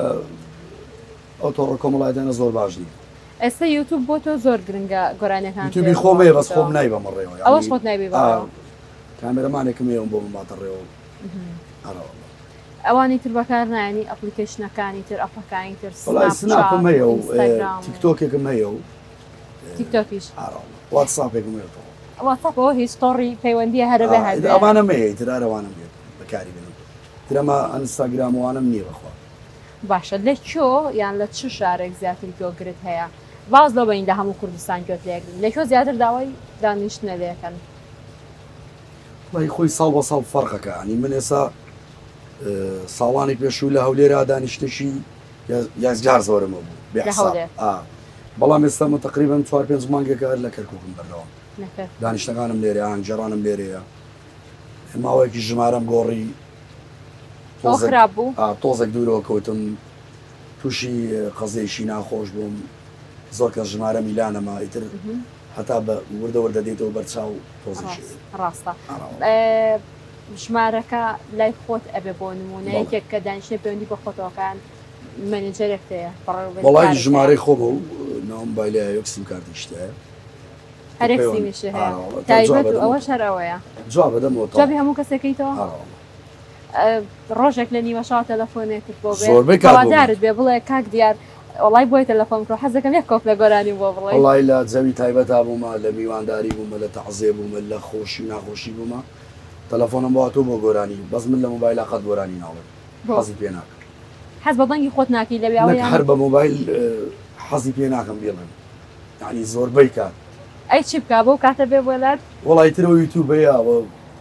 Speaker 2: ئەو تۆڕە کۆمەڵایەتیانە زۆر باش نیم.
Speaker 1: ئێستا یوتوب بۆ تۆ زۆر گرنگە گۆرانیەکانت لێ
Speaker 2: یوتوبی خۆم
Speaker 1: بڵاو
Speaker 2: هەیە بەس
Speaker 1: بکەیتەوە
Speaker 2: خۆم نایبەمە ڕێوە
Speaker 1: ئەوەش
Speaker 2: یانی
Speaker 1: خۆت نایبەی
Speaker 2: ئا
Speaker 1: بەڕێوە؟
Speaker 2: کامێرەمانێکم هەیە ئەوم بۆ بمباتە ڕێوە ئەرەوەڵا.
Speaker 1: ئەوانی تر بەکار نایەنی ئەپڵیکەیشنەکانی تر ئەپەکانی تر
Speaker 2: وەڵای
Speaker 1: سناپ
Speaker 2: سناپم
Speaker 1: چات
Speaker 2: هەیە و
Speaker 1: ئینستاگرام و.
Speaker 2: تیکتۆکێکم هەیە و
Speaker 1: تیکتۆکیش.
Speaker 2: ئارەوەڵا واتساپێکم هەیە تەواو.
Speaker 1: واتساپ ئەوە هیچ تۆڕی پەیوەندیە هەرە بێ
Speaker 2: ئا
Speaker 1: هەبێ.
Speaker 2: ئەمانەم هەیە ئیتر هەر ئەوانەم هەیە بەکاری بێنم تر ئەمە ئەنستاگرام و ئەوانەم نییە بەخوا.
Speaker 1: باشە لە کوێ یان لە چ شارێک زیاتر گۆگرت هەیە باس لەو بەین لە هەموو کوردستان گوێت لێ ئەگرن لە کوێ زیاتر داوای دانیشتنە لێ ئەکەن؟
Speaker 2: وەڵی خۆی ساڵ بە ساڵ فەرقەکە ینی من ئێسا ساڵانی پێشوو لە هەولێرا دانیشتێکی یەکجار زۆرم هەبوو بێ
Speaker 1: لە
Speaker 2: حساب
Speaker 1: هەولێر
Speaker 2: ئا بەڵام ئێستا من تقریبا چوار پێنج مانگێکە هەر لە کەرکووکم بەردەوام
Speaker 1: لە کەرکووک
Speaker 2: دانیشتەکانم لێرەیە ئاهەنگگێڕانم لێرەیە ماوەیەکی ژمارەم گۆڕی
Speaker 1: ئەوە
Speaker 2: تۆزێک
Speaker 1: خراپ بوو؟
Speaker 2: ئا تۆزێک دوورەوە کەوتم تووشی قەزیەیەکی ناخۆش بووم زۆر کەس ژمارەمی لا نەما ئیتر هەتا بە وردە وردە دێیتەوە بەر چاو تۆزێکی
Speaker 1: ڕاست ڕاستە
Speaker 2: ئاراوە.
Speaker 1: ژمارەکە لای خۆت ئەبێ بۆ نموونە
Speaker 2: بەڵێ.
Speaker 1: یەکێک کە دانیشتنە پەیوەندی بە خۆتەوە کە یان مەنێجەرێکت هەیە بەڕێوەبەری
Speaker 2: وەڵای
Speaker 1: کارت هەیە؟
Speaker 2: ژمارەی خۆمە و ناوم بایلایە یەک سیم کارتیشت هەیە.
Speaker 1: هەر یەک
Speaker 2: پەیوەند
Speaker 1: سیمیشت هەیە
Speaker 2: ئاراوە تا
Speaker 1: تایبەت
Speaker 2: جواب
Speaker 1: و
Speaker 2: ئەدەمەوە
Speaker 1: ئەوەش هەر ئەوەیە.
Speaker 2: جواب ئەدەمەوە
Speaker 1: جوابی
Speaker 2: تەواو.
Speaker 1: هەموو کەسێکەیتەوە؟
Speaker 2: ئاراوەڵا.
Speaker 1: ڕۆژێک لە نیوەشەوە تەلەفۆنێکت بۆ بێ
Speaker 2: زۆربەی کات بۆ
Speaker 1: هەوادارت بێ بڵێ کاک دیار وەڵای بۆیە تەلەفۆن بکەم حەز دەکەم یەک کۆپلە گۆرانیم بۆ بڵێی.
Speaker 2: وەڵای لە جەوی تایبەتا بوومە لە میوانداری بوومە لە تەعزێ بوومە لە خۆشی و ناخۆشی بوومە تەلەفۆنم بۆ هاتووە بۆ گۆرانی بەس من لە مۆبایلا قەت گۆرانی ناڵێم
Speaker 1: بۆ؟
Speaker 2: حەزی پێ ناکەم.
Speaker 1: حەز بە دەنگی خۆت ناکەی لەویاوە
Speaker 2: نەک
Speaker 1: یان؟
Speaker 2: هەر بە مۆبایل حەزی پێ ناکەم بیڵێم یانی زۆربەی کات.
Speaker 1: ئەی چی بکا بەو کاتە بێ بۆ لات؟
Speaker 2: وەڵای تر ئەو یوتیوبەیە ئەوە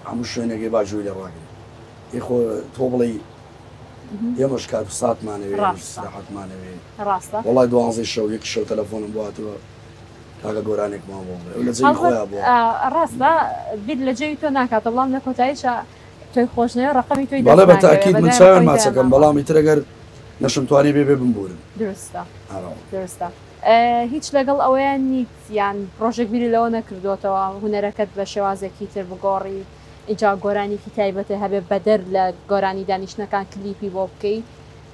Speaker 2: هەموو شوێنێکەی با گوێی لێ ڕاگری ئەی خۆ تۆ بڵێی ئێمەش کات و ساتمانەوێ ئێمەش
Speaker 1: ڕاستە
Speaker 2: ئیسراحەتمانەوێ
Speaker 1: ڕاستە.
Speaker 2: وەڵای دوانزەی شەو یەکی شەو تەلەفۆنم بۆ هاتووە کاکە گۆرانێکمان بۆ بڵێ ئەو لە جەوی
Speaker 1: هەڵبەت
Speaker 2: خۆیا بووە.
Speaker 1: ڕاستە بیر لە جەوی تۆ ناکاتەوە بەڵام لە کۆتاییشا تۆی خۆش نەوێ ڕەقەمی تۆی
Speaker 2: بەڵێ
Speaker 1: دەست
Speaker 2: بە
Speaker 1: ناکەوێ
Speaker 2: تاکید
Speaker 1: بە
Speaker 2: من
Speaker 1: دایان
Speaker 2: چاویان
Speaker 1: خۆی
Speaker 2: ماچەکەم
Speaker 1: دایانناوە.
Speaker 2: بەڵام ئیتر ئەگەر نەشمتوانی بێ بێ بمبورن.
Speaker 1: دروستە
Speaker 2: ئارەوە.
Speaker 1: دروستە هیچ لەگەڵ ئەوەیا نیت یان ڕۆژێک بیری لەوە نەکردۆتەوە هونەرەکەت بە شێوازێکی تر بگۆڕی ئینجا گۆرانیکی تایبەتت هەبێ بەدەر لە گۆرانی دانیشتنەکان کلیپی بۆ بکەی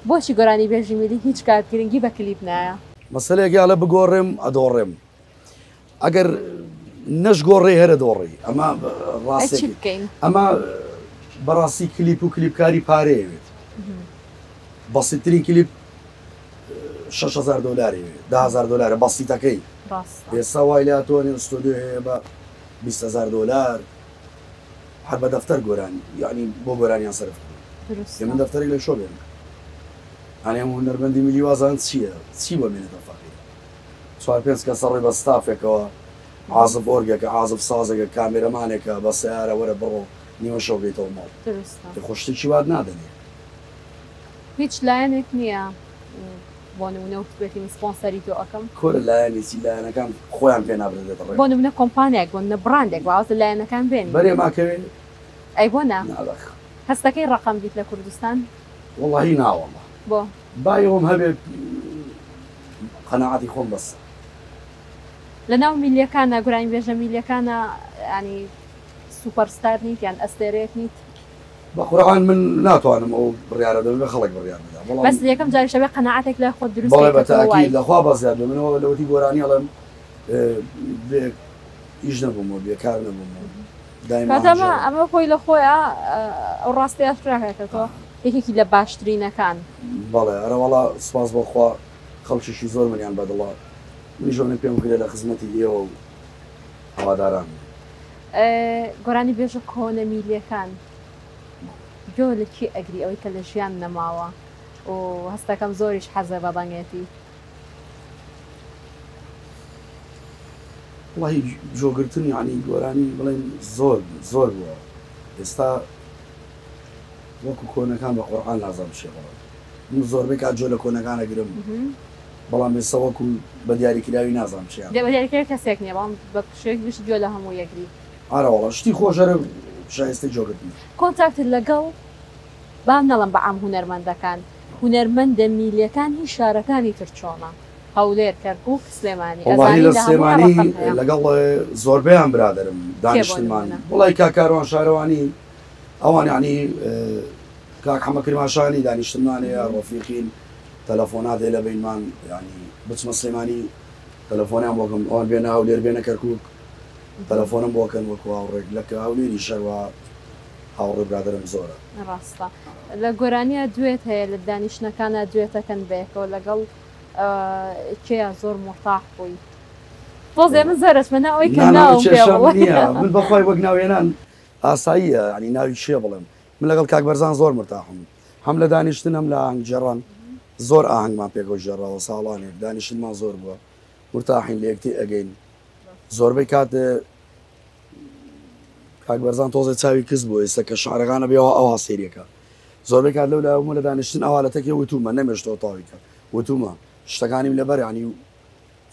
Speaker 1: بۆچی گۆرانی بێژی میلی هیچ کات گرنگی بە کلیپ نایە؟
Speaker 2: مەسەلەیەک یاڵە بگۆڕێم ئەدۆڕێم ئەگەر نەشگۆڕێی هەر ئەدۆڕێی ئەمە
Speaker 1: ئەی چی
Speaker 2: ڕاستێکی
Speaker 1: بکەین؟
Speaker 2: ئەمە بەڕاستی کلیپ و کلیپکاری پارەی ئەوێت بەسیترین کلیپ 6000 دۆلاری 10000 دۆلارە بەسیتەکەی
Speaker 1: ڕاستە.
Speaker 2: ئێستا وای لێ هاتووە نێو ستۆدیۆ هەیە بە 20000 دۆلار هەر بە دەفتەر گۆرانی یعنی بۆ گۆرانیان سەرف کردووە
Speaker 1: دروستە.
Speaker 2: من دەفتەرێک لە شۆ بێنم ئەنێ ئەم هونەرمەندی میلی وازان چییە چی بۆ مێنێتە فەقیر چوار پێنج کەسە ڕۆی بە ستافێکەوە عازف ئۆرگێکە عازف سازێکە کامێرەمانێکە بە سەیارە وەرە بڕۆ نیوە شەو بێیتەوە ماڵ
Speaker 1: دروستە.
Speaker 2: ئێ خۆ شتێکی وات نادەنێ.
Speaker 1: هیچ لایەنێک نییە. بۆ نمونە وتبێتی من سپۆنسەری تۆ ئەکەم؟
Speaker 2: کورە لایەنی چی لایەنەکان خۆیان پێ نابرێتە ڕێ.
Speaker 1: بۆ نمونە کۆمپانیایەک بۆ نمونە بڕاندێک با واز لە لایەنەکان بێنین.
Speaker 2: بەرێ ماکەوێ؟
Speaker 1: ئەی بۆ نا؟
Speaker 2: نا بەخ.
Speaker 1: هەستەکەی ڕەقەم بیت لە کوردستان؟
Speaker 2: وەڵاهی نا وەڵا.
Speaker 1: بۆ؟
Speaker 2: با ئەوەم هەبێ قەناعەتی خۆم بەسە.
Speaker 1: لەناو میللیەکانا گۆرانیبێژە میللیەکانا یانی سوپەر ستار نیت یان ئەستێرەیەک نیت؟
Speaker 2: بە قورعان من ناتوانم ئەو بڕیارە بدەم بێ خەڵک بڕیار بدا بەڵام
Speaker 1: بەس یەکەم جاریش ئەبێ قەناعەتێک لای خۆت دروست
Speaker 2: بەڵێ
Speaker 1: کەی
Speaker 2: بە
Speaker 1: کە تۆ
Speaker 2: تاکید
Speaker 1: وایت.
Speaker 2: لە خوا بەزیاد بێ من ئەوە لەوەتی گۆرانی ئەڵێم بێ ئیش نەبوومەوە بێ کار نەبوومەوە دایم
Speaker 1: کاتە
Speaker 2: ئاهەنگ
Speaker 1: ئەمە
Speaker 2: ژێڕم.
Speaker 1: ئەمە خۆی لە خۆیا ئەو ڕاستەیە ئاشکرا کە تۆ یەکێکی لە باشترینەکان.
Speaker 2: بەڵێ ئەرەوەڵا سوپاس بۆ خوا خەڵکیشی زۆر منیان بەدڵە منیش ئەونە پێم کرێ لە خزمەتی ئێوە و هەواداران.
Speaker 1: گۆرانی بێژە کۆنە میللیەکان گۆ لە کێ ئەگری ئەوەی کە لە ژیان نەماوە و هەستەکەم زۆریش حەزە بە دەنگێتی.
Speaker 2: وەڵاهی گۆگرتن یانی گۆرانی بڵێن زۆر زۆر بووە ئێستا وەکو کۆنەکان بە قورعان نازانم چیە بەڵام من زۆربەی کات جۆ لە کۆنەکان ئەگرم بەڵام ئێستا وەکو بە دیاریکراوی نازانم چیان
Speaker 1: بە دیاریکراوی کەسێک نییە بەڵام بە شێوەیەکی گشتی گوێ لە هەموو یەگری.
Speaker 2: ئارەوەڵا شتی خۆش هەر شایستەی جۆگرتنە.
Speaker 1: کۆنتاکتت لەگەڵ با نەڵێم بە عام هونەرمەندەکان هونەرمەندە میللیەکان هی شارەکانی تر چۆنە؟ هەولێر، کەرکوک، سلێمانی
Speaker 2: وەڵاهی
Speaker 1: ئەزانی
Speaker 2: لە
Speaker 1: لە هەموویان
Speaker 2: سلێمانی
Speaker 1: ڕەقەم هەیە.
Speaker 2: لەگەڵ زۆربەیان برادەرم
Speaker 1: کێ بۆ
Speaker 2: دانیشتنمان
Speaker 1: نموونە؟
Speaker 2: وەڵاهی کاک کاروان شارەوانی ئەوان یەعنی کاک حەمە کرماشانی دانیشتنمان هەیە ڕەفیقین تەلەفۆنات هەیە لە بەینمان یەعنی بچمە سلێمانی تەلەفۆنیان بۆ کەم ئەوان بێنە هەولێر بێنە کەرکوک تەلەفۆنم بۆ کەن وەکو هاوڕێک لە هەولێریش هەروا هاوڕێ برادەرم زۆرە.
Speaker 1: ڕاستە لە گۆرانیا دوێت هەیە لە دانیشتنەکانا دوێتەکەن بەیەکەوە لەگەڵ کێیا زۆر مورتاح بووی تۆزێ من زۆر ئەچمە ناو ئەوەی کە
Speaker 2: نا نا
Speaker 1: ناوم پێ
Speaker 2: کێشەم
Speaker 1: بڵێ.
Speaker 2: نییە من بەخوای وەک ناوهێنان ئاساییە یانی ناوی کێ بڵێم من لەگەڵ کاک بەرزان زۆر مرتاحم هەم لە دانیشتن هەم لە ئاهەنگ گێڕان زۆر ئاهەنگمان پێکەوە گێڕاوە ساڵانێک دانیشتنمان زۆر بووە مرتاحین لە یەکتر ئەگەین زۆربەی کات کاک بەرزان تۆزێ چاوی کز بوو ئێستا کە شعرەکانە بێ ئەوها سەیرەکە زۆربەی کات لەو لایەوە لە دانیشتن ئەوا لە تەکێ وتومە نەمێشتەوە تاویکە وتومە شتەکانیم لەبەر ینی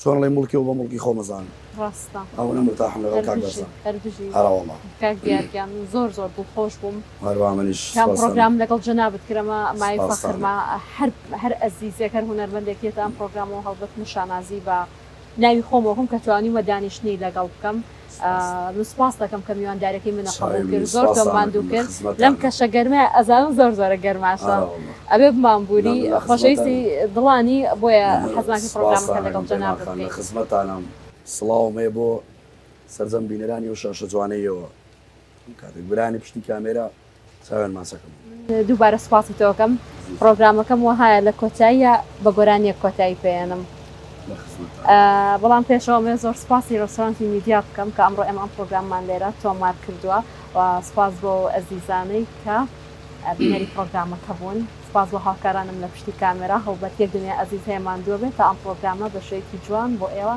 Speaker 2: چۆن ئەڵێی موڵکی و بە موڵکی خۆم ئەزانم.
Speaker 1: ڕاستە.
Speaker 2: ئەوەنە مرتاحم لەگەڵ
Speaker 1: هەر
Speaker 2: کاک
Speaker 1: بژیت
Speaker 2: بەرزان.
Speaker 1: هەر بژیت
Speaker 2: ئەرەوەڵا.
Speaker 1: کاک دیار گیان من زۆر زۆر دڵخۆش بووم
Speaker 2: هەروا منیش
Speaker 1: کام
Speaker 2: سپاستان.
Speaker 1: پڕۆگرام لەگەڵ جەنابت کرد ئەمە مایەی
Speaker 2: سپاستانم.
Speaker 1: فەخرمە هەر هەر ئەزیزێک هەر هونەرمەندێک یەتە ئەم پڕۆگرامەوە هەڵبەت من شانازی بە ناوی خۆمەوە کەم کە توانیومە دانیشتنی لەگەڵ بکەم
Speaker 2: سپاس.
Speaker 1: من سپاست دەکەم کە میوانداریەکەی منە
Speaker 2: چاوی
Speaker 1: قبوڵ
Speaker 2: منی
Speaker 1: کرد زۆر تۆم
Speaker 2: سپاستان
Speaker 1: ماندوو
Speaker 2: ئەکەم لە
Speaker 1: کرد لەم
Speaker 2: خزمەتتانم.
Speaker 1: کەشە گەرمەیە ئەزانم زۆر زۆرە گەرماشە
Speaker 2: ئەرەوەڵا.
Speaker 1: ئەبێ
Speaker 2: نا
Speaker 1: بمانبوری
Speaker 2: من لە
Speaker 1: خۆشەویستی
Speaker 2: خزمەتتانم.
Speaker 1: دڵانی بۆیە حەزمان کرد پڕۆگرامەکە
Speaker 2: سپاستان
Speaker 1: لەگەڵ
Speaker 2: ئەکەم پەیمان
Speaker 1: جەنابت
Speaker 2: خان لە
Speaker 1: بکەین.
Speaker 2: خزمەتتانم. سڵاوم هەیە بۆ سەرجەم بینەرانی ئەو شاشە جوانەیەوە کاتێک برایانی پشتی کامێرا چاویان ماچەکەم.
Speaker 1: من دووبارە سوپاسی تۆ ئەکەم. پڕۆگرامەکەم وەهایە لە کۆتاییا بە گۆرانیەک کۆتایی پێیەنم.
Speaker 2: لە خزمەتتانم.
Speaker 1: بەڵام پێشەوە ئەمەوێ زۆر سوپاسی ڕێستۆرانتی میدیا بکەم کە ئەمڕۆ ئێمە ئەم پڕۆگراممان لێرە تۆمار کردووە و سوپاس بۆ ئەزیزانەی کە بینەری پڕۆگرامەکە بوون. سوپاس بۆ هاوکارانم لە پشتی کامێرا. هەڵبەت یەک دنیا ئەزیز هەیە ماندووە بێت تا ئەم پڕۆگرامە بە شێوەیەکی جوان بۆ ئێوە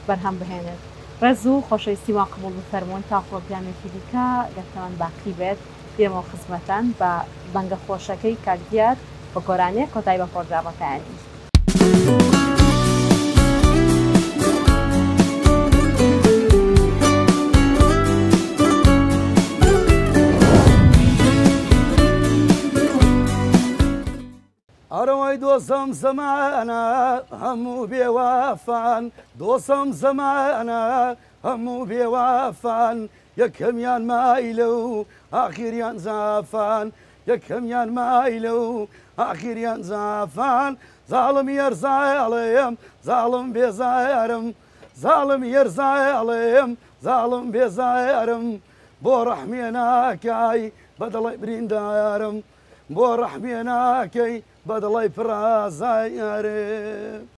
Speaker 1: بەرهەم بهێنێت. ڕێز و خۆشەویستیمان قبوڵ بفەرموون تا پڕۆگرامێکی دیکە گەر تەمەن باقی بێت دێمەوە خزمەتان بە دەنگە خۆشەکەی کاک دیار بە گۆرانیەک کۆتایی بە پڕۆگرامەکە ئەنیم.
Speaker 2: ئەرەوەی دۆستم زەمانە هەموو بێوەفان دۆستم زەمانە هەموو بێوەفان یەکەمیان مایلە و ئاخیریان جافان یەکەمیان مایلە و ئاخیریان جافان زاڵم یەرزایەڵێم زاڵم بێزارم زاڵم یەرزایەڵێم زاڵم بێزارم بۆ ڕەحمێ ناکای بە دڵی بریندارم بۆ ڕەحمێ ناکەی بە دڵی پڕ ئازارم.